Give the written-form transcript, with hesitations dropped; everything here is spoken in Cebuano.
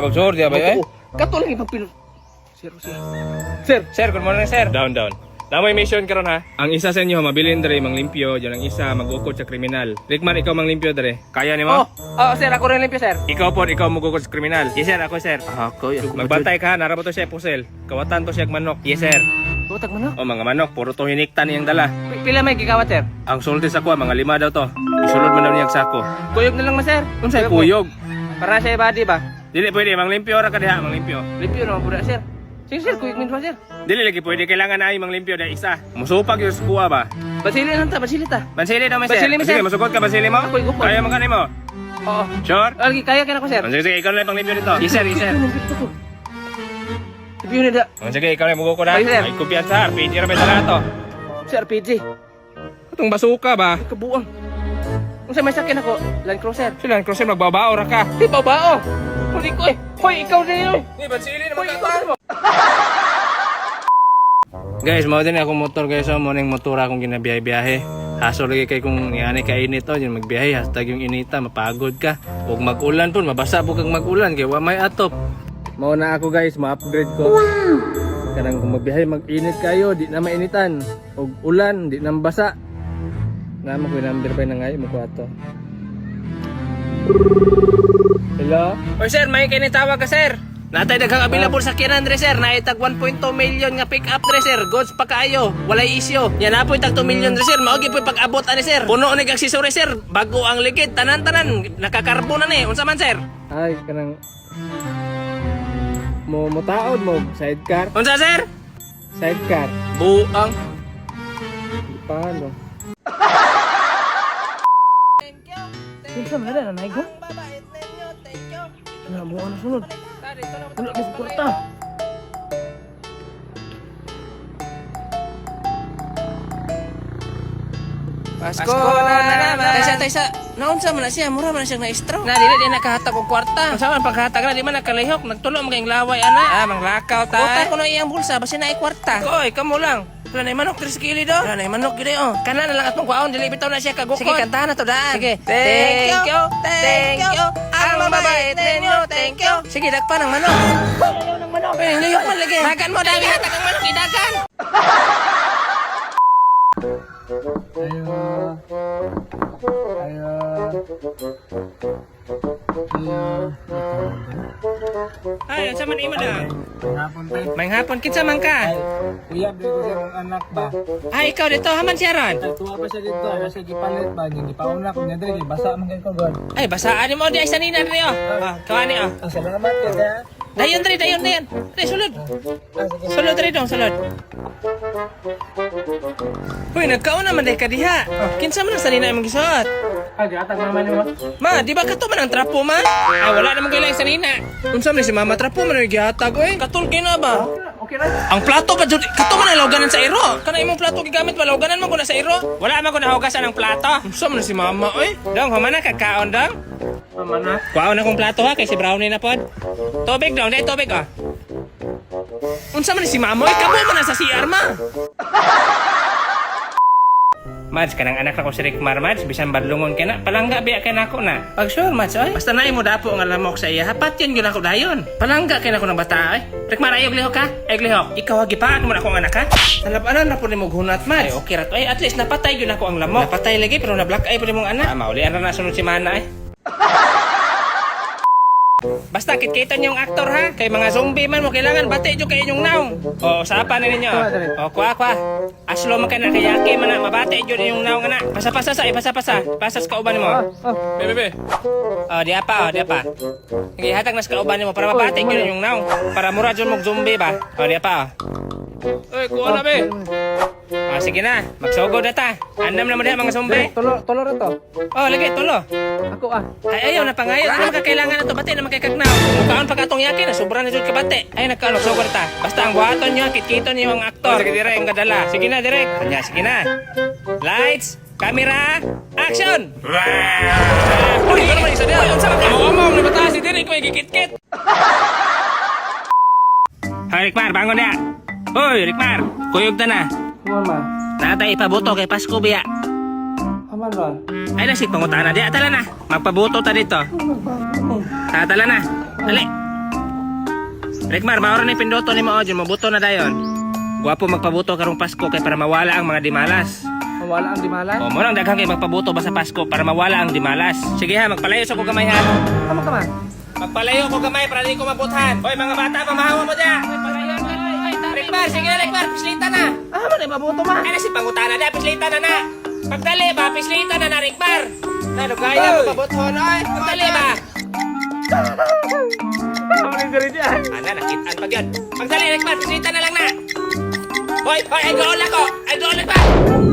Pag-sure, di ba eh? Kato lang ipagpino. Sir, sir. Sir, Sir, good morning, sir. Down, down. Namoy mission karon ha. Ang isa sa inyo mabilin dre manglimpyo, diyan ang isa magukod sa kriminal. Rickman, ikaw manglimpyo dre. Kaya nimo? Oh, oh, sir, ako rin limpyo, sir. Ikaw po, ikaw magukod sa kriminal. Yes sir, ako sir. Ako, ako. Magbantay ka ha, narabo to siya pusel. Kawatan to siya og manok. Yes sir. Utag mo na. O mga manok, puro to hiniktan iyang dala. Pila may gikawat, sir? Ang sulti sa kuha, mga lima daw to. Isulod man daw niya ang sako. Kuyog na lang ma, sir. Unsay kuyog? Para sa body ba? Dili pwede, manglimpyo ra ka diha, manglimpyo. Limpyo naman po na, sir. Sige, sir, kuyog min pa, sir. Dili lagi pwede, kailangan na ay manglimpyo dahil isa. Musupag yung kuha ba? Basili lang ta, basili ta. Bansili daw, may sir. Bansili, may sir. Sige, masugod ka, bansili mo? Ako'y gukod. Kaya man kanimo? Oo. Sure? Lagi, kaya ka na ko, sir. Sige, sige, ikaw na lang panglimpyo dito. Yes, sir, yes, sir. Limpyo na da. Sige, ikaw na mugukod ha. Ay, sir. Ay, kumpiyansa, RPG ra ba sa to? Sir, RPG. Itong basuka ba? Kabuang. Kung sa may sakyan ako, Land Cruiser. Sila, Land Cruiser, magbabao ra ka. Di ba bao? Huli ko eh. Hoy, ikaw din yun. Ni, bansili Hoy, ikaw din mo. Guys, mao din akong motor guys, oh, mo ning motor akong ginabiyahe-biyahe. Haso lagi kay kung niani ka init oh, yun magbiyahe hashtag yung inita, mapagod ka. Ug mag-ulan pud, mabasa pud kang mag-ulan kay wa may atop. Mao na ako guys, ma-upgrade ko. Wow. Kanang kung magbiyahe mag-init kayo, di na mainitan. Ug ulan, di na mabasa. Namo ko yung number pa na ngay mo ko ato. Hello? Oy sir, may kinitawag ka sir. Natay daghang available sa kinan dre sir, naitag 1.2 million nga pick up dre sir. Goods pa kaayo, walay isyo. Yan na tag 2 million dre sir, mao gyud po'y pag-abot ani sir. Puno ni kag accessory sir, bago ang ligid, tanan-tanan nakakarbo na ni. Unsa man sir? Ay, kanang mo motaod mo sidecar, Unsa sir? sidecar. Buang. Paano? Kinsa man na nanay ko? Wala mo ano sunod. Wala ka sa kwarta. Pasko na naman. Taysa, taysa. Naunsa man na siya, mura man na siyang na-stroke. Na dili din nakahatag og kwarta. Unsa man paghatag na di man nakalihok, nagtulo man kayong laway ana. Ah, manglakaw ta. Uta ko na iyang bulsa basta naay kwarta. Koy, kamo lang. Wala na manok diri sa kilid oh. Wala na manok gid oh. Kana na lang atong kuwaon dili bitaw na siya kagukod. Sige, kantahan na to daan. Sige. Thank you. Thank you. Ang mabait ninyo. Thank you. Sige, dagpa ng manok. Ayaw ng manok. Ay, lihok man lagi. Dagan mo dami hatag ang manok idagan. Ayo. Ayo. Ayo. Ay, unsa man imo dang? Hapon tayo. May hapon kinsa man ka? Kuya, bili ko siya ng anak ba? Ay, ikaw dito haman siya ron. Tuwa pa siya dito. Ayaw siya gipalit ba? Yung gipauna ko niya diri. Basa man kayo ko god. Ay, basaan mo di ay sanina diri oh. Ah, kawani oh. Ang salamat ka ha. Dayon diri, dayon dayon. Diri sulod. Ah, sige. Sulod diri dong, sulod. Hoy, nagkaon naman dai ka diha. Kinsa man ang sanina imong gisuot? Ah, giatag mama nimo. Ma, di ba kato man ang trapo ma? Ay, wala naman kailangan sanina. Unsa man ni si mama trapo man ang gihatag oy? Katul kay na ba? Okay ra. Ang plato pa jud kato man ang lawganan sa iro. Kana imong plato gigamit pa lawganan man ko na sa iro. Wala man ko nahugasan ang plato. Unsa man ni si mama oy? Dong, humana ka kaon dong. Mama na. Kuhaon akong plato ha, kay si Brownie na pod. Tubig daw, dahil tubig ah. Unsa man ni si Mamo, eh, kamo man na sa CR ma. Mads, kanang anak na ko si Rick Mar, Mads, bisan badlungon kay na, palangga biya kay nako na. Pag sure, Mads, oy. Basta na mo dapo ang lamok sa iya, hapat yun yun ako dayon. Palangga kay nako ng bata, oy. Rick Mar, ayog lihok ha, ayog lihok. Ikaw ha, gipaak mo na akong anak ha. Nalabanan na po ni mo gunat, Mads. Ay, okay ra to, ay, at least napatay yun ako ang lamok. Napatay lagi, pero na black eye po ni mong anak. Ah, maulian ra na sunod si Mana, eh. Basta kitkitan yung aktor ha. Kay mga zombie man mo kailangan bati jud kay inyong naong. O usapan na ninyo. O kuha kuha. Aslo man kay na kayaki man na mabati jud inyong naong ana. Pasa-pasa sa ipasa-pasa. Pasas kauban nimo. Be, be, be. O di apa o di apa. Sige hatag nas kauban nimo para mabati jud inyong naong. Para mura jud mog zombie ba. O di apa o. Oy, kuha na be. O sige na, magsugod na ta. Andam na mo diha mga zombie. Tulo, tulo ra to. O lagi tulo. Ako ah. Ay, ayaw na pangayo. Ano makakailangan na to? Bate na makikagnaw. Mukhaan pa katong yakin na sobra na jud kabate. Ay, nagkaano, sugod ta. Basta ang buhaton nyo, kitkiton niyo ang aktor. Sige, direk. Ang gadala. Sige na, direk. Kanya, sige na. Lights, camera, action! Uy, ano man isa diyan? Unsa man ka? Amo, amo, bata si direk ko gikitkit. Hoy, Rikmar, bangon na. Hoy, Rikmar, kuyog ta na. Mama. Natay ipabuto kay Pasko biya. Aman ba? Ay, nasig pangutana di. Atala na. Magpabuto ta dito. Tatala na. Dali. Rekmar, maoro ni pinduto ni mo, Jun, mabuto na dayon. Gwapo magpabuto karong Pasko kay para mawala ang mga dimalas. Mawala ang dimalas. O, mo nang daghan kay magpabuto ba sa Pasko para mawala ang dimalas. Sige ha, magpalayo sa ko gamay ha. Tama ka man. Magpalayo ko gamay para di ko mabuthan. Hoy mga bata, pamahawa mo diya. Rekmar, sige na Rekmar, pislita na. Ah, man ay mabuto ma. Ano si pangutana na, pislita na na. Pagdali ba, pislita na na Rekmar. Na, gaya mo pabuthon, oy. Pagdali ba? Tama ni diri diyan. Ana, nakitaan pag yun. Pagdali, Rekmar, pislita na lang na. Hoy, hoy, ay doon ako. Ay doon, Rekmar.